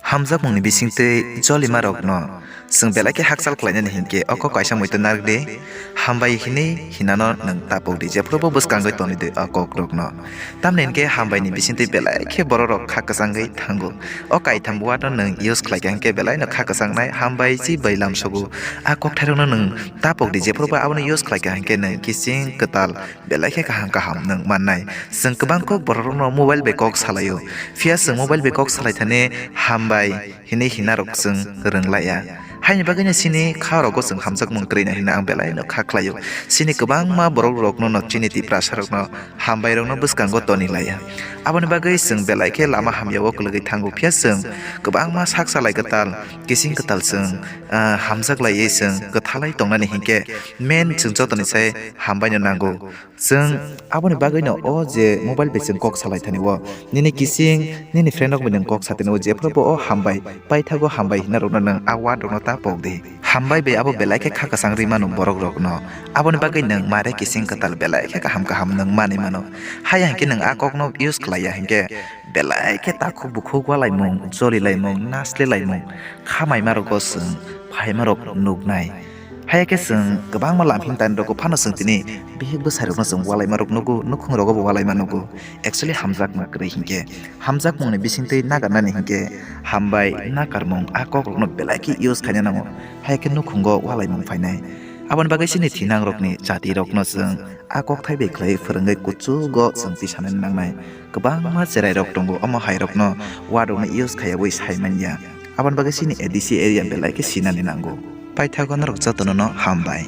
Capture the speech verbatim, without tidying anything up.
Hamjakmungni bisingtwi jolimarokno chwng belai khe hakchal khlainani hinkhe o kok kaisa muitu narwkdi, hambai hinwi hinano nwng tapokdi, jephrubo bwskangwi tonidi o kokrokno. Tamni hinkhe hambaini bisingtwi belai khe bororok kha kwchangwi thango. O kaitham word no nwng use khlaikha hinkhe belaino kha kwchangnai, hambai chi bai lamsogo. A kokthairokno nwng tapokdi, jephrubo abono use khlaikha hinkhe nwng kiching kwtal belai khe kaham kaham nwng mannai. Chwng kwbang kok bororokno mobile bai kok salaio. Phiya chwng mobile bai kok salaithani hambai hinwi hinarok chwng rwnglaiya. Haini bagwino chini kha rogo chwng hamjakmung kwrwino hinwi ang belaino kha khlaio. Chini kwbangma borokrokno no chini Tiprasarokno hambairokno bwskango toni laiya. Aboni bagwi chwng belai khe lama hamyao kwlwgwi thango, phiya chwng kwbangma sak salai kwtal, kiching kwtal chwng, ah, hamjak laiwi chwng kwthalai tongnani hinkhe main chwng jotoni sai hambaino nango. Chwng aboni bagwino o je mobile bai chwng kok salai thani o nini kiching, nini friend rok bai nwng kok satini o jephrubo o hambai paithago hambai hinarokno nwng a word rokno ta pokdi. Hambai bai abo belai khe kha kwchang rwi mano borok rokno. Aboni bagwi nwng mare kiching kwtal belai khe kaham kaham nwng manwi mano. Haya hinkhe nwng a kokno use khlaiya hinkhe belai khe takhuk bukhuk walaimung, jolilaimung, naslilaimung, khamaimarokbo chwng phaimarok nuknai. Haya khe chwng kwbangma lamphing tanirokgo phano chwng tini bihik bwsairokno chwng walaimarok nugo, nukhungrogobo walaima nugo. Actually hamjakma kwrwi hinkhe, hamjakmungni bisingtwi nagarnani hinkhe hambai nakarmung a kokrokno belai khe use khaina nango. Haya khe nukhungo walaimung phainai. Aboni bagwi chini thinangrokni jatirokno chwng a kokthai bai khlaiwi phwrwngwi kuchugo chwng tisanani nangnai. Kwbangma cherairok tongo, omo hairokno word rokno use khaiyawi saimanya. Aboni bagwi chini A D C area belai khe sinani nango. Paithago norok jotono no hambai.